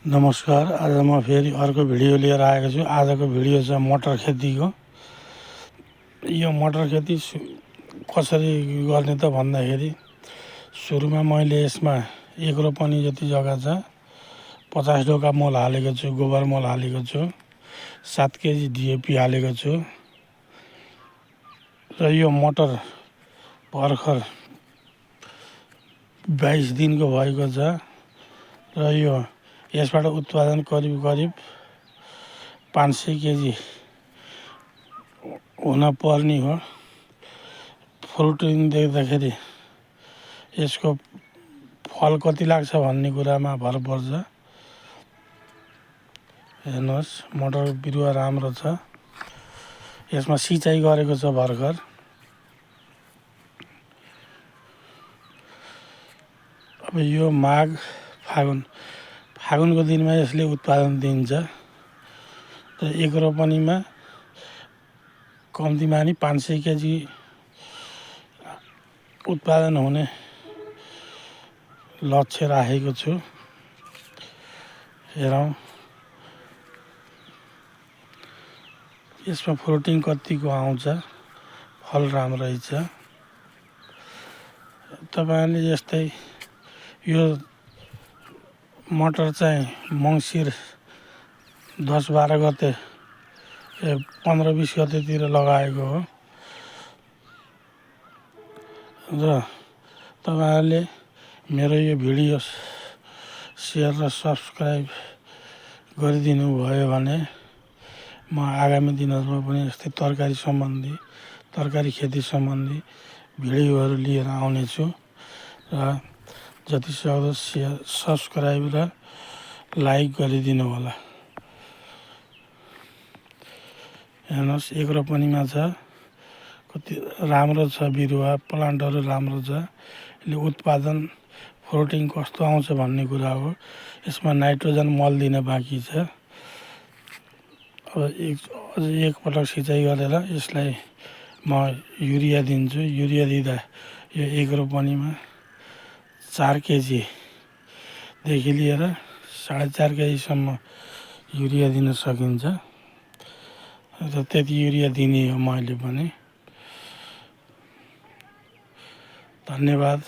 नमस्कार। आज म फेरि अर्को भिडियो लिएर आएको छु। आजको भिडियो छ मटर खेतीको। यो मटर खेती कसरी गर्ने त भन्दाखेरि सुरुमा मैले यसमा 1 रोपनी जति जग्गा छ, 50 ढोका मल हालेको छु, गोबर मल हालेको छु, 7 केजी डिएपी हालेको छु र यो मटर भर्खर 22 दिनको भएको छ र यो यसबाट उत्पादन करिब 500 केजी हुन पर्ने हो। फ्रुटिङ देख्दाखेरि यसको फल कति लाग्छ भन्ने कुरामा भर पर्छ। हेर्नुहोस्, मटर बिरुवा राम्रो छ। यसमा सिँचाइ गरेको छ भर्खर। अब यो माघ फागुनको दिनमा यसले उत्पादन दिन्छ र 1 रोपनीमा कम्तीमा नि 500 केजी उत्पादन हुने लक्ष्य राखेको छु। हेरौँ यसमा फ्रुटिङ कतिको आउँछ, फल राम्रो रहेछ। तपाईँले यस्तै यो मटर चाहिँ मङ्सिर 10-12 गते 15-20 गतेतिर लगाएको हो र तपाईँहरूले मेरो यो भिडियो सेयर र सब्सक्राइब गरिदिनु भयो भने म आगामी दिनहरूमा पनि यस्तै तरकारी खेती सम्बन्धी भिडियोहरू लिएर आउनेछु र जतिसक्दो सेयर, सब्सक्राइब र लाइक गरिदिनु होला। हेर्नुहोस्, 1 रोपनीमा छ, कति राम्रो छ बिरुवा, प्लान्टहरू राम्रो छ। यसले उत्पादन फ्रुटिङ कस्तो आउँछ भन्ने कुरा हो। यसमा नाइट्रोजन मल दिन बाँकी छ। अब अझ एकपटक सिँचाइ गरेर यसलाई म युरिया दिन्छु। युरिया दिँदा यो 1 रोपनीमा 4 केजीदेखि लिएर 4.5 केजीसम्म युरिया दिन सकिन्छ र त्यति युरिया दिने हो मैले पनि। धन्यवाद।